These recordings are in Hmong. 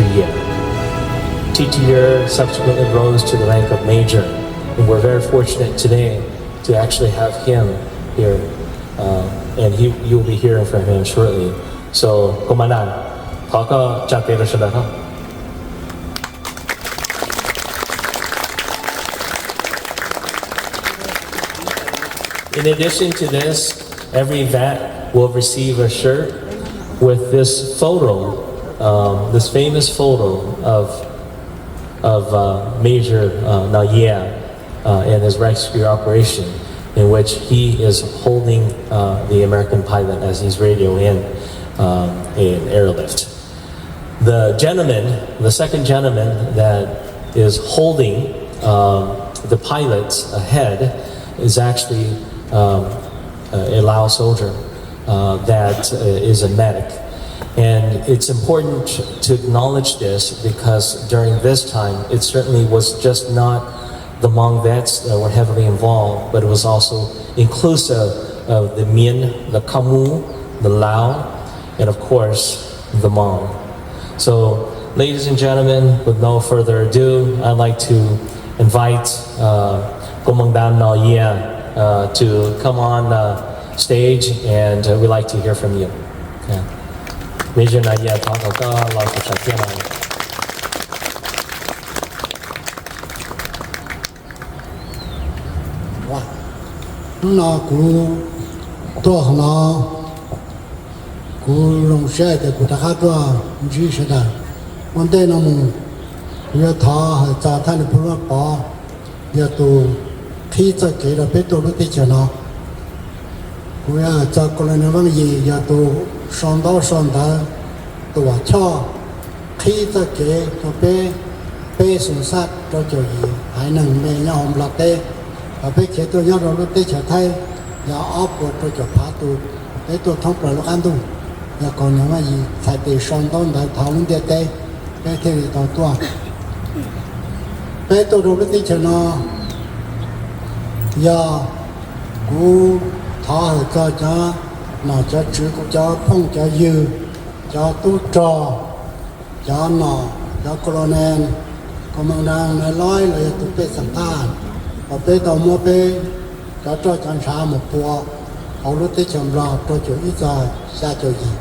Year. T T Yer subsequently rose to the rank of Major, and we're very fortunate today to actually have him here, uh, and he, you'll be hearing from him shortly. So, Koom Mas Nas, thov koj tsa tes rau sawv daws. In addition to this, every vet will receive a shirt with this photo, um, this famous photo of, of uh, Major uh, Nayia uh, and his rescue operation, in which he is holding uh, the American pilot as he's radioing in um, an airlift. The gentleman, the second gentleman that is holding um, the pilot's head is actually um, a Lao soldier uh, that uh, is a medic. And it's important to acknowledge this because during this time, it certainly was just not the Hmong vets that were heavily involved, but it was also inclusive of the Mien, the Khmu, the Lao, and of course, the Hmong. So, ladies and gentlemen, with no further ado, I'd like to invite uh, Koom Mas Nas Nayia uh, to come on uh, stage, and uh, we'd like to hear from you. Yeah. Major Nayia, thov kom koj los saib thiab no. Hnub no kuv tuaj qhov no, kuv zoo siab hais tias kuv rov qab tuaj ntsib sawv daws. Ua ntej no mus, kuv yuav thov hais txog Thaj Lis Phoo Vaj Pov, yog tus qhib txoj kev rau peb tuaj lub teb chaws no. Kuv yuav hais txog Colonel Vaj Yim, yog tus sau ntaub sau ntawv, tus vam choj qhib txoj kev rau peb, peb xus xaj rau caum yim haiv neeg me nyob hauv Nplog teb, hos peb khiav tuaj nyob rau lub teb chaws Thaib, yog ob puas rau caum phav tus, peb tuaj thoob plaws lub qab ntuj. Yog Colonel Vaj Yim txhais tes sau ntaub ntawv thov lub ntiaj teb, peb thiaj li tau tuaj. Peb tuaj rau lub teb chaws no yog kuv thov hais txog cov nom cov tswv, kuv cov phooj cov ywg, cov tub rog, cov nom, cov colonel, commandant, nai loib los yog tus pej xeem thaj, uas peb tau muab peb cov roj cov ntshav mus pua hauv lub teb chaws Nplog rau caum ib txog xya caum yim.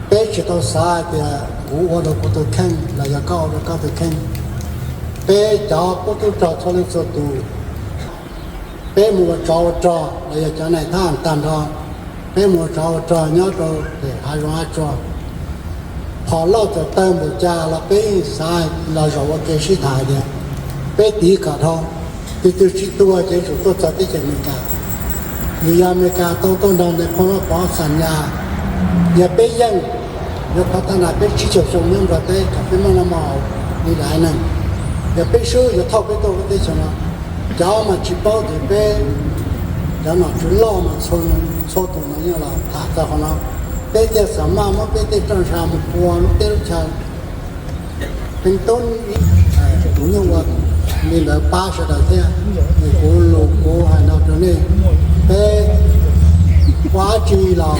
Peb tsis tau xav hais tias kuv ua rau kuv tus kheej los yog koj ua rau koj tus kheej. Peb cov qub tub rog txhua leej txhua tus, peb mus ua tsov ua rog los yog cov nai thaj tag nrho, peb mus ua tsov ua rog nyob rau pem hav zoov hav tsuag. Phom loj txawm tawg npaum cas los peb yeej xav los zaum ua ke sib tham hais tias peb tiv kom dhau, tus twg tsis tuag ces tsum tuaj txog teb chaws Amelikas. Vim yog Amelikas tau tuaj nrog Nais Phoo Vaj Pov xam nyas, yog peb yeej, yuav pov thaj nas peb tsib caug xyoo nyob Nplog teb kom peb muaj noj muaj haus li lwm haiv neeg. Yog peb swb yuav thauj peb tuaj lub teb chaws no. Cov mas tsis paub ces peb cov nom tswv loj mas txhua tus mas yeej los tham txog qhov no. Peb thiaj xam maj muab peb tej roj ntsha mus pua lub teb lub chaw. Peb tub, kuv yeej ua li ntawd pab sawv daws thiab. Es kuv lus kuv hais no rau nej, peb ua dab tsi los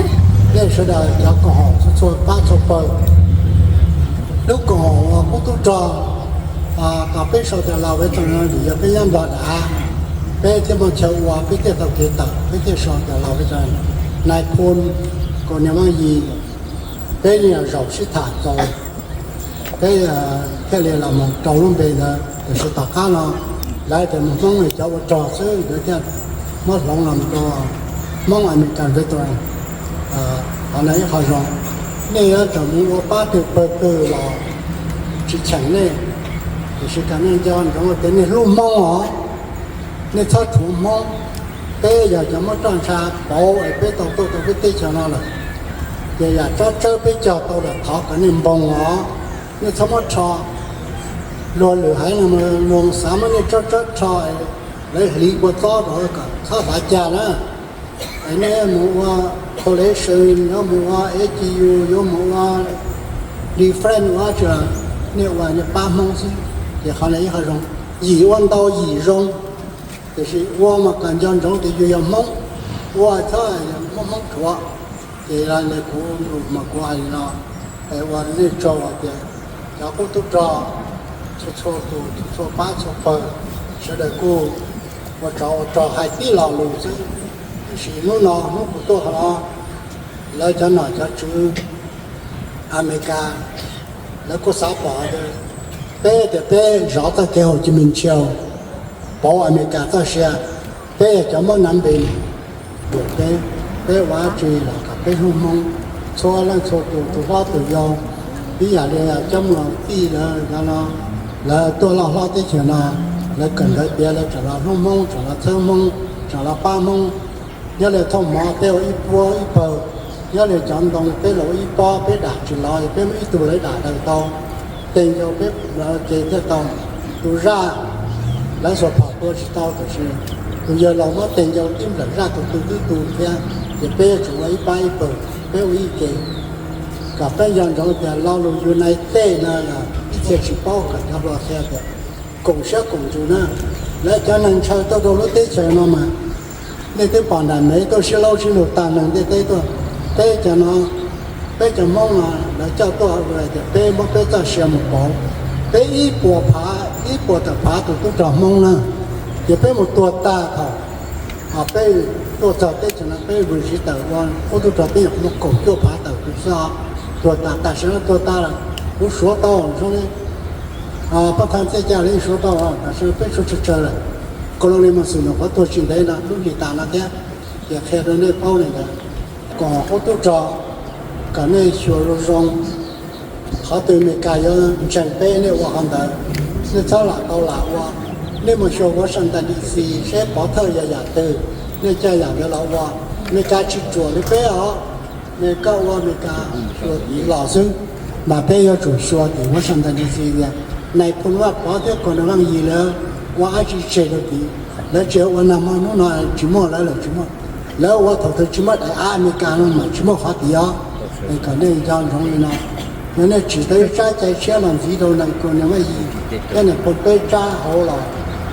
nej sawv daws cov koom haum txhua txhua pab txhua pawg. Lub koom haum uas qub tub rog, tom peb sau tias Lao Vej Txoos no vim yog peb nyob Nplog dav, peb thiaj muaj chaw ua, peb thiaj tau kev tawm, peb thiaj sau tias Lao Vej Txoos, Nais Phoo, Colonel Vaj Yim, peb yeej yuav zaum sib tham txaus, peb thiaj li los mus rau lub npe ntawd. Tiam sis tom qab no lawv tias mus Hmoob li cov ua rog xwb, lawv thiaj muab hloov los rau Hmoob American Veteran. Qhov no ib qho zoo, nej yuav tsum mus ua pab twg pawg twg los tsis cheem nej, tiam sis kom nej nco ntsoov tias nej hlub Hmoob os, nej txhob rhuav Hmoob. Peb yog cov muab roj ntsha pauv es peb tau tuaj tau peb teb chaws no lawm, ces yam tsob tsawb peb cog tau lawm, thov kom nej npog os, nej txhob muab rho. Luag lwm haiv neeg xav muab nej tsob tsawb rho, lawv hliv kua txob rau kom txhob xav cag na. Es nej mus ua college, yuav mus ua S G U, yuav mus ua defense ua dab tsi, nej ua nej pab Hmoob xwb, ces qhov no ib qho zoo. Yim ua ntau yim zoo, tiam sis ua mas kom nco ntsoov tias yus yog Hmoob, ua txhob muab Hmoob rhuav. Ces kuv mas kuv hais li no. Es ua nej tsaug hais tias cov qub tub rog txhua txhua tus, txhua txhua pab txhua pawg, sawv daws kuj ua tsov ua rog hais tib lo lus xwb. Tiam sis hnub no hnub kuv tuaj qhov no, lawv cov nom cov tswv Amelikas lawv kuj xav pom tias peb tias peb zov txoj kev Hồ Chí Minh chill, pauv Amelikas txoj sia, peb yog cov muab nav npe rau peb, peb ua dab tsi los kom peb hlub Hmoob, txhua leej txhua tus, tus hlob tus yau, ib yam li cov muam tij lawv no, lawv tuaj loj hlob teb chaws no, lawv kawm ntawv tiav lawv tseem los hlub Hmoob, tseem los txhawb Hmoob, tseem los pab Hmoob. Nyob li thooj mov peb ua ib puab ib pawg, nyob li cov ntoo peb los ua ib pob, peb dam tsis los peb muab ib tug lawv dam daws tau, tes nkaus peb lawv ces thiaj tau. Tus zaj lawv xuas phom tua tsis tau, tab sis tus yawg laus muab tes nkaus tib nplawm zaj tus tu twb tu thiab. Ces peb yuav tsum ua ib pab ib pawg, peb ua ib ke, kom peb nco ntsoov tias lo lus United no ib txhia tsis paub kom cov hluas qhia tias koom siab koom ntsws na. Lawv cov neeg ntshaw tuaj rau lub teb chaws no mas nej twb pom nram Mev tuaj sib laub sib lug tag neeg ntiaj teb tuaj. Peb cov no, peb cov Hmoob no lawv coj tuaj hais tias peb muab peb txoj sia mus pauv. Peb ib puas phav, ib puas tawm phav tus tub rog Hmoob na, ces peb mus tuag tag thaum peb tuaj txog teb chaws no peb vwm siv tawm ua qub tub rog peb nyuam qhuav muaj kaum cuaj phav tawm tus xwb. Tuag tas, tam sim no tuag tas lawm, kuv suav tau zoo li pab thaj txij ca li suav tau, tam sim no peb suav tsawg tsawg lawm. Kaus loo li mas xwm nyuam qhuav tuag tsis ntev no lub hlis tas no thiab, ces qhia rau nej paub li ntawd. Koom qub tub rog, kom nej xyuas zoo zoo, qhov twg Amelikas yuav ntseeg peb nej ua qhov ntawd, nej txhob lam tau lam ua. Nej mus xyuas Washington D C seb pov thawj yog yam twg, nej coj yam ntawd los ua. Amelikas tsis ruam li peb os, Amelikas ua Amelikas xyuas los xwb, mas peb yuav tsum xyuas tim Washington D C tias nais phoo Vaj Pov thiab Gordon Vaj Yig lawv ua dab tsi tseg rau tid, lawv tsis ua nag hmo hnub no tsis muaj lawv lawm tsis muaj. Lawv ua thaum twg tsis muaj daim av Amelikas no mas tsis muaj qhov tid os. Es kom nej nco ntsoov li no, yog nej tsim tau ib tsab cai tshiab los ntxiv rau nais phoo Vaj Yig thiab nais phoo peb tsab hauv los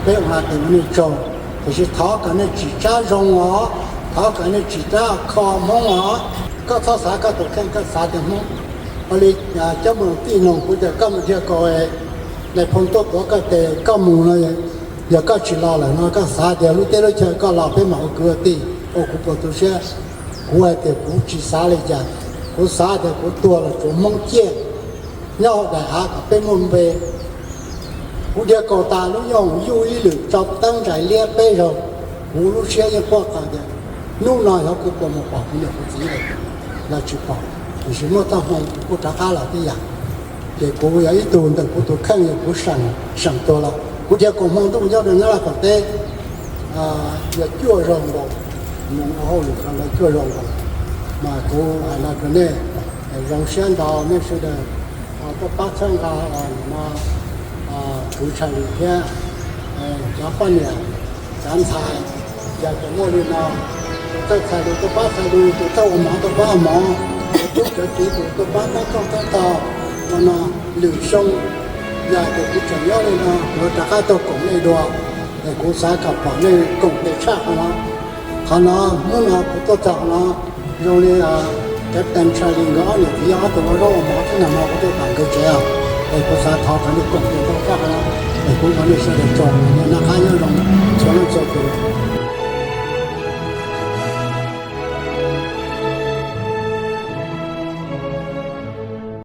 peb ua tes ua nej tsaug, tiam sis thov kom nej tsim tsab zoo os, thov kom nej tsim tsab kho Hmoob os. Koj txhob xav koj tus kheej, koj xav tias Hmoob ua li cov mus tij noog kuv tias koj mus dhia kaus, nais phoo tuaj tuav koj tes koj mus no, yog koj tsis los lawm no koj xav tias lub teb lub chaw koj los peb mam ua kwv ua tij ua kuv puas tu siab. Kuv hais tias kuv tsis xav li cas, kuv xav tias kuv tuag los tsuav Hmoob ciaj nyob hauv daim av kom peb muaj npe. Kuv dhia kaus tas lub nyooj yuj ib lwm tso teeb ntsais liab peb zaug, kuv lub siab yeej quaj qw tias hnub no xyov kuv puas mus pom kuv niam kuv txiv lawm los tsis pom, tiam sis muaj txoj hmoo kuv kuj rov qab los tib yam. Ces kuv yog ib tug ntawm kuv tus kheej yog kuv seem tuag los kuv dhia kaus hmo ntuj nyob rau Nyab Laj qaum teb yog cuaj zaug nkaus, mus ua hauj lwm rau lawv cuaj zaug nkaus. Mas kuv hais no rau nej, zoo siab ntau nej sawv daws tuaj pab txhawb nqa no, kuv Tshaj Lis thiab cov poj niam, cov ntxhais, yog tias muaj li no, tus txawj txhais lus tuaj pab txhais lus, tus txawj ua mov tuaj pab ua mov, tus tub cov txiv tus tuaj pab tab toj tab tog no, lwm xyoo yog tias kuv tseem nyob li no kuv rov qab tuaj koom nej dua, es kuv xav kom pom nej koom tes tshaj qhov no. Qhov no hnub no kuv tuaj txog qhov no zoo li Captain Charlie nkawd ob niam txiv yog ob tug ua zaub ua mov thiab nag hmo kuv tuaj tom nkawd tsev os, es kuv xav thov kom nej koom tes ntau tshaj qhov no, es kuv ua nej sawv daws tsaug, nej noj qab nyob zoo txhua